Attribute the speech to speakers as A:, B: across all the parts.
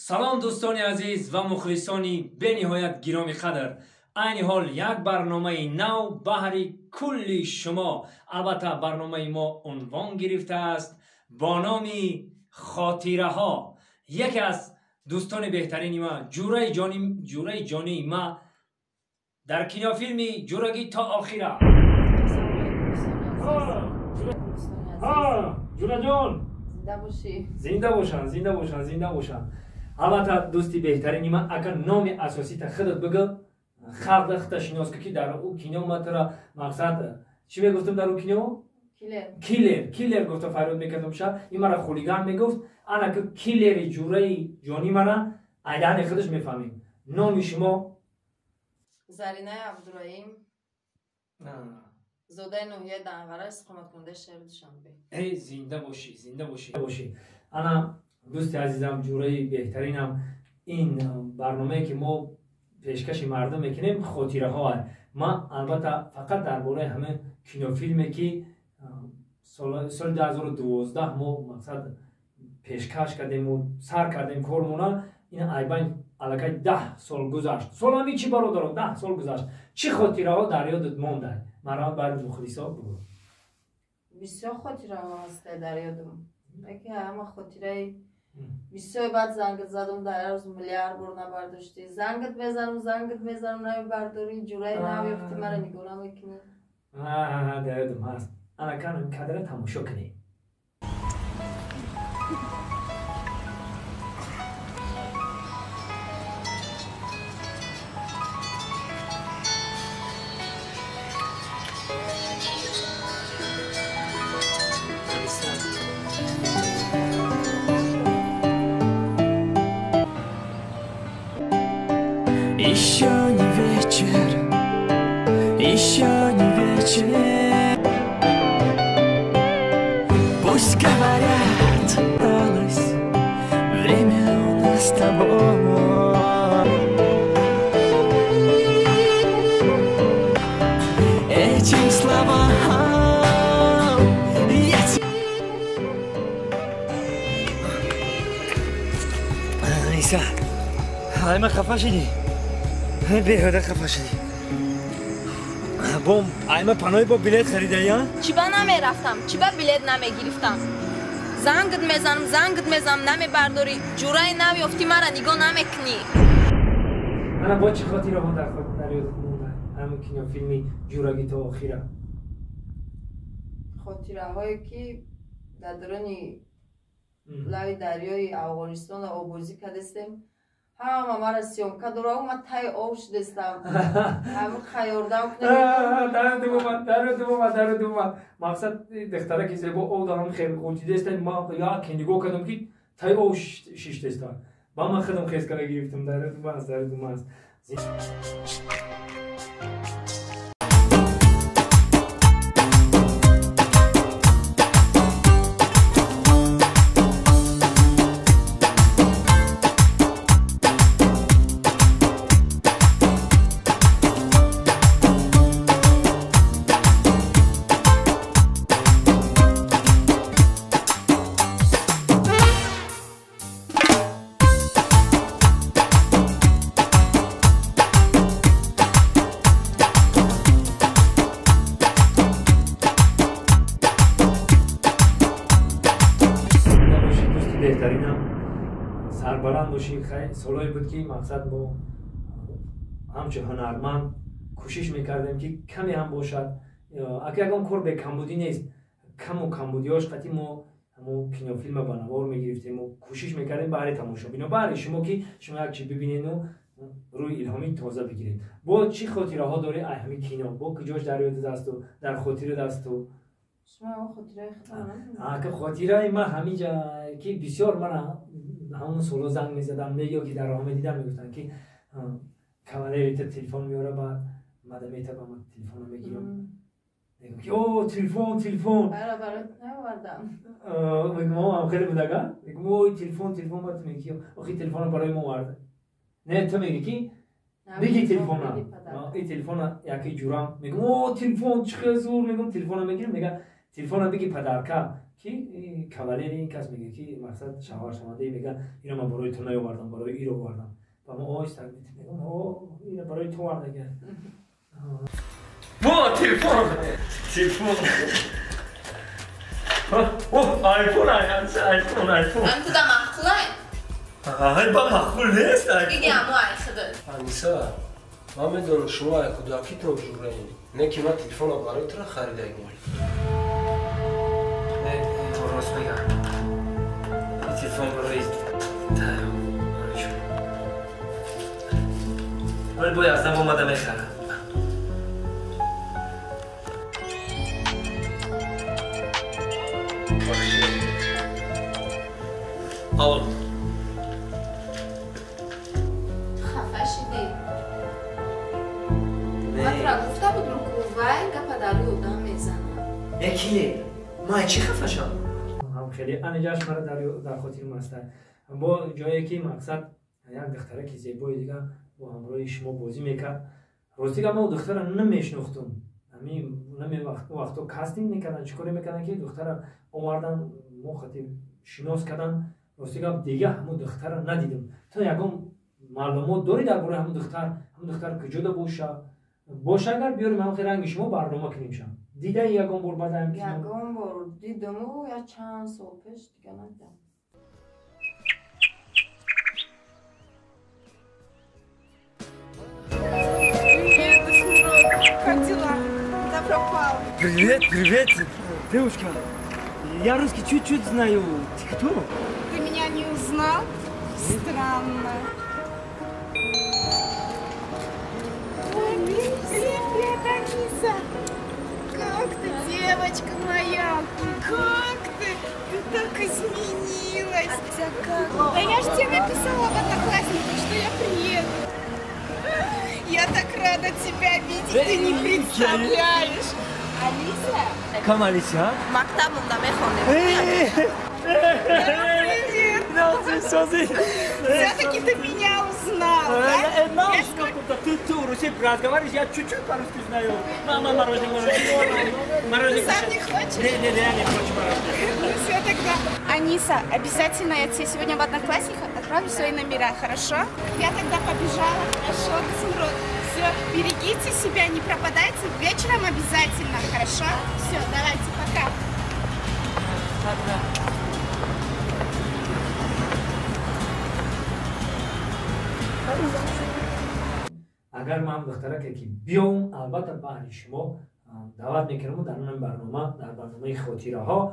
A: Салом, дӯстони азиз ва мухлисони бениҳоят гироми қадр. Айни ҳол як барномаи нав баҳри кулли шумо. Албатта, барномаи мо унвон гирифтааст бо номи «Хотираҳо». Яке аз дӯстони беҳтарини ма, ҷураи ҷонии ма дар кинофилми «Ҷурагӣ то охира». Ҷураҷон, зинда бошанд, зинда бошанд, зинда бошанд. Албатта, дӯсти беҳтарини ман, агар номи асосита худат бигӯ, халқ худта шинос ки дар ӯ кино ма тура мақсад чӣ мегуфтам дар ӯ кино? Киллер, киллер гуфта фарёд мекардам шаб. Ин мара хулиган мегуфт. Ана ки киллери ҷураи ҷонӣ мара айдани худаш мефаҳмем. Номи шумо?
B: Заринаи Абдураим, зодаи ноҳияи Данғара, истиқоматкунандаи шаҳри Душанбе.
A: Эй, зинда бошӣ, зинда бошӣ, бошӣ. Ана, дӯсти азизам, ҷураи беҳтаринам, ин барномае ки мо пешкаши мардум мекунем, хотираҳо. Ман албатта фақат дар бораи ҳама кинофилме ки соли 2012 мо мақсад пешкаш кардему сар кардем кормона, ин айбайн аллакай 10 сол гузашт. Солами чӣ, бародаро, 10 сол гузашт. Чӣ хотираҳо дар ёдат монда? Марҳамат, бари мухлисо бигӯ.
B: Бисёр хотираҳо ҳаста дар ёдам. Яке ҳама хотираи бисёр баъд зангат задум, дар рӯз миллиард бор набардоштӣ. Зангат мезанам, зангат мезанам, намебардорӣ. Ҷураи нав ёфтӣ, мара нигоҳ намекунӣ.
A: Дар ёдам ҳаст. Ана канам кадра тамошо кунед.
C: Еще не вечер, еще не вечер. Пусть говорят, осталось время у нас с тобой. Этим словам я
A: Иса, айма хафа шидӣ? Беҳуда хафа шидӣ. Бом айма панои бо билет харидаи?
B: Чӣ ба намерафтам, чӣ ба билет намегирифтам? Зангат мезанам, зангат мезанам, намебардорӣ. Ҷураи нав ёфтӣ, мара нигоҳ намекунӣ.
A: Ана, бо чӣ хотираҳо дар ёдат монда ҳамин кинофилми «Ҷурагӣ то охира»?
B: Хотираҳое ки дар даруни лави дарёи Афғонистон оббозӣ кардастем, ҳама мара съёмка дора, ма таи об шудастам, ҳама хаёрдам.
A: Дару думад. Мақсад, духтараки зебо об дарам хел ғутидастам, ма яке нигоҳ кардам, ки таи об шиштастам, ба ман худам хез кара гирифтам. Дару думаст, дару думаст. Беҳтаринам, сарбаланд бошӣ. Солҳое буд, ки мақсад мо ҳамчун ҳунарманд кӯшиш мекардем, ки каме ҳам бошад, ака ягон кор бекамбудӣ нест, каму камбудиҳош қатъи мо ҳамо кинофилма ба навор мегирифтему кӯшиш мекардем баҳри тамошобино, баҳри шумо, ки шумо як чи бибинену рӯи илҳоми тоза бигиред. Бо чӣ хотираҳо дорӣ ай ҳами кино? Бо куҷош дар ёдат асту дар хотират асту? Ака, хотираи ман ҳамиҷа ки бисёр мана ҳамон соло занг мезадам ё ки дар роҳ медидам, мегуфтанд, ки кавалери та телефон меора, баъд мада метаба, ман телефонро мегирам, мегӯм, ки о, телефон, телефон. Мегӯм, о, хеле будага, мегӯм, ой, телефон, телефон. Баъд меги, охи, телефонро барои мо оварда. Не, ту меги, ки биги телефона, и телефона яки ҷурам. Мегӯм, о, телефон, чӣ хел зур. Мегӯм, телефона мегирам, мега, телефона биги, падарка. Ки кавалери ин кас мега ки мақсад шавҳаршавандаи мега ино ман барои ту наёвардам, барои иро овардам. Ва мо оҳиста мегӯм, о ина барои ту овардага.
D: Во, телефон! Телефон! О, айфон, айфон, айфон.
B: Ам туда маъқулай?
D: Ай, ба маъқул нест, айфон.
B: Диги амо ай худат.
E: Аниса, ман медонам шумо ай кӯдакитон ҷураем. Не ки ман телефонро барои тура харидагим.
D: Не, рост мегам. Ин телефон барои барои шумо. Вале бояд аз нав омада мехарам. Алло.
B: Хафа шидӣ? Ман тура гуфта будам, ку вай гапа дар рӯи одам мезанад.
D: Э, ки? Ман чӣ хафа шавам?
A: Ҳам хеле аниҷаш мара дар хотирам аст. Бо ҷое ки мақсад як духтараки зебои дига бо ҳамроҳи шумо бозӣ мекард. Рости гап ман духтара намешинохтум. Ҳамин вақто кастинг мекарданд, чӣ коре мекарданд ки духтара овардан, мо хати шинос кардан. Рости гап дига ҳамун духтара надидам. То ягон маълумот дорӣ дар бораи ҳамун духтар? Ҳамун духтар куҷода боша? Боша агар биёрем ҳамин ранги шумо барнома кунем шам. Дидаи ягон бор баъд ҳам
B: ягон бор дидаму я чанд сол пеш дига надидам.
F: Привет, Дасмурод. Как дела? Куда пропал?
D: Привет, привет, девушка. Я русский чуть-чуть знаю. Ты кто?
F: Ты меня не узнал? Странно. Ой, привет, Аниса. Как ты, девочка моя? Как ты? Ты так изменилась. Да я же тебе написала в Одноклассниках, что я приеду. Я так рада тебя видеть, ты не представляешь. Алиса?
D: Кам Алиса?
B: Мактаб-мда мехонем.
F: Привет! Все-таки ты меня узнал, да?
D: Ты русский разговариваешь, я чуть-чуть по-русски знаю. Мама, мороженое, мороженое.
F: Ты сам не хочешь?
D: Не, не, я не хочу мороженое.
F: Ну все тогда. Аниса, обязательно я тебе сегодня в Одноклассниках отправлю свои номера, хорошо? Я тогда побежала, хорошо, Дасмурод. Все, берегите себя, не пропадайте. Вечером обязательно, хорошо? Все, давайте, пока.
A: Агар ман духтараке ки биём, албатта баҳри шумо даъват мекунам дар ин барнома, дар барномаи хотираҳо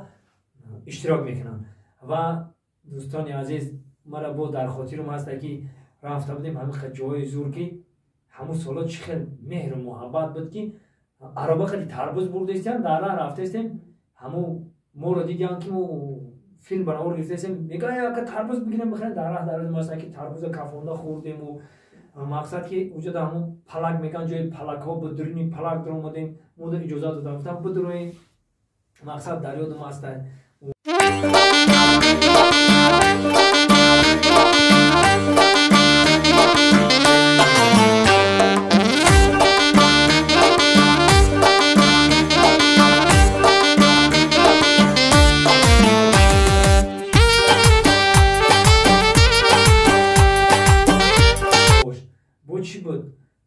A: иштирок мекунам. Ва дӯстони азиз, мара бо дар хотирам ҳаст ки рафта будем ҳамин ҷои зур ки ҳамун соло чӣ хел меҳру муҳаббат буд ки ароба хеле тарбуз бурдаистем, дар раҳ рафтаистем, ҳамун моро дидиам ки мо филм баровар гирифтаистем, мегӯяд яка тарбуз бигирем бихӯрем. Дар раҳ дар рӯз ки тарбуза кафонда хӯрдему мақсад ки уҷо дар ҳамун палак мегӯянд, ҷои палакҳо бидурини палак даромадем, мода иҷозат додам, гуфтам бидуроем. Мақсад дар ёдам аст.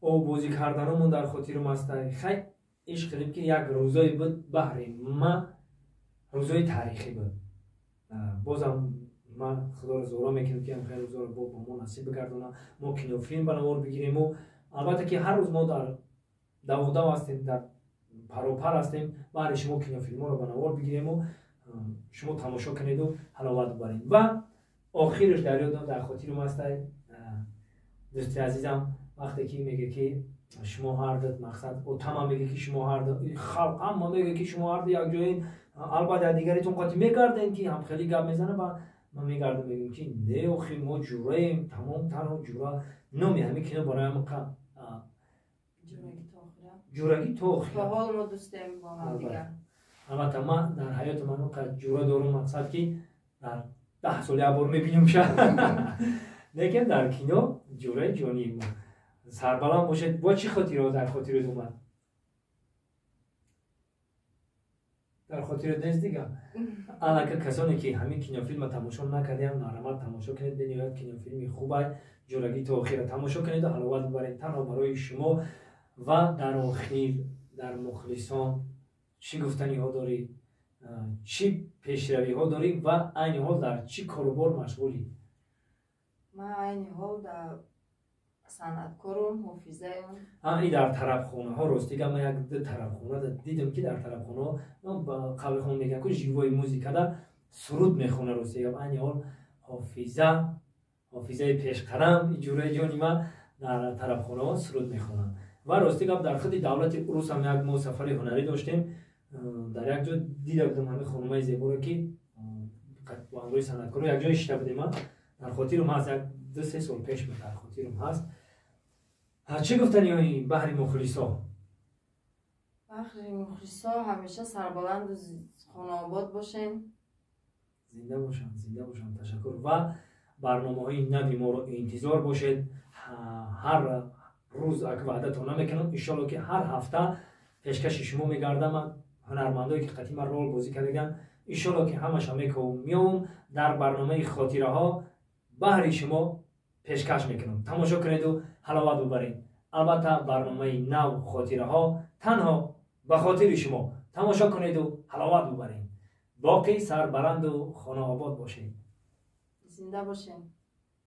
A: Оббозӣ карданамон дар хотирам аст. Хай ишқ кардем ки як рӯзое буд баҳри ма, рӯзои таърихӣ буд. Бозам ман худоро зора мекунам ки ҳамхел рӯзоро бо мо насиб бигардонад, мо кинофилм ба навор бигирему. Албатта ки ҳар рӯз мо дар давудав ҳастем, дар паропар ҳастем, баҳри шумо кинофилмҳоро ба навор бигирему, шумо тамошо кунеду ҳаловат бибаред. Ва охираш дар ёдам дар хотирам аст, дӯсти азизам, вақте ки меге ки шумо ҳар ду мақсад отама меге ки шумо ҳар ду халқ ҳама меге ки шумо ҳар ду якҷоин, албатта дигаритон қати мегардем ки ҳамхелӣ гап мезана. Ва ман мегардам мегӯям ки не, охи мо ҷураем, тамом танҳо ҷура. Номи ҳамин кино барои ҳам ҷурагӣ то охир. Албатта ман дар ҳаёти ман ҷура дорум, мақсад ки дар 10 сол як бор мебинам ша, лекин дар кино ҷураи ҷонии мо. Сарбаланд бошед. Бо чӣ хотирҳо дар хотират омад? Дар хотират нест дига. Аллакай касоне, ки ҳамин кинофилма тамошо накардиам, марҳамат, тамошо кунед. Бениҳоят кинофилми хубай. Ҷурагӣ то охира тамошо кунеду ҳаловат бибаред, танҳо барои шумо. Ва дар охир дар мухлисон чӣ гуфтаниҳо дорӣ, чӣ пешравиҳо дорӣ ва айни ҳол дар чӣ корубор машғулӣ?
B: Ман айни ҳол дар санъаткорум, ҳофизаем.
A: И дар тарабхонаҳо, рости гап, ман як ду тарабхона дидам, ки дар тарабхонаҳо, ба қавли хон мегӯям ку, живой музикада суруд мехона. Рости гап, айни ҳол ҳофиза, ҳофизаи пешқадам, ҷураи ҷони ман, дар тарабхонаҳо суруд мехонанд. Ва рости гап, дар худи давлати урусам як мо сафари ҳунарӣ доштем, дар як ҷо дида будам ҳамин хонумаи зеборо, ки бо ҳамроҳи санъаткоро як ҷое шита будем. Дар хотирам ҳаст, як 2-3 сол пеш буд, дар хотирам ҳаст. Чӣ гуфтаниҳои баҳри мухлисо?
B: Баҳри мухлисо: ҳамеша сарбаланду хонаобод бошен.
A: Зинда бошанд, зинда бошанд. Ташаккур ва барномаҳои нави моро интизор бошед. Ҳар рӯз ак ваъдатон намекунам, иншолло, ки ҳар ҳафта пешкаши шумо мегардам. Ҳунармандое, ки қатима рол бозӣ кардаган, иншолло, ки ҳамаша мековум, меовум, дар барномаи хотираҳо баҳри шумо пешкаш мекунам. Тамошо кунеду ҳаловат бибаред. Албатта, барномаи нав «Хотираҳо» танҳо ба хотири шумо. Тамошо кунеду ҳаловат бибаред. Боқӣ сарбаланду хонаобод бошед.
B: Зинда бошем.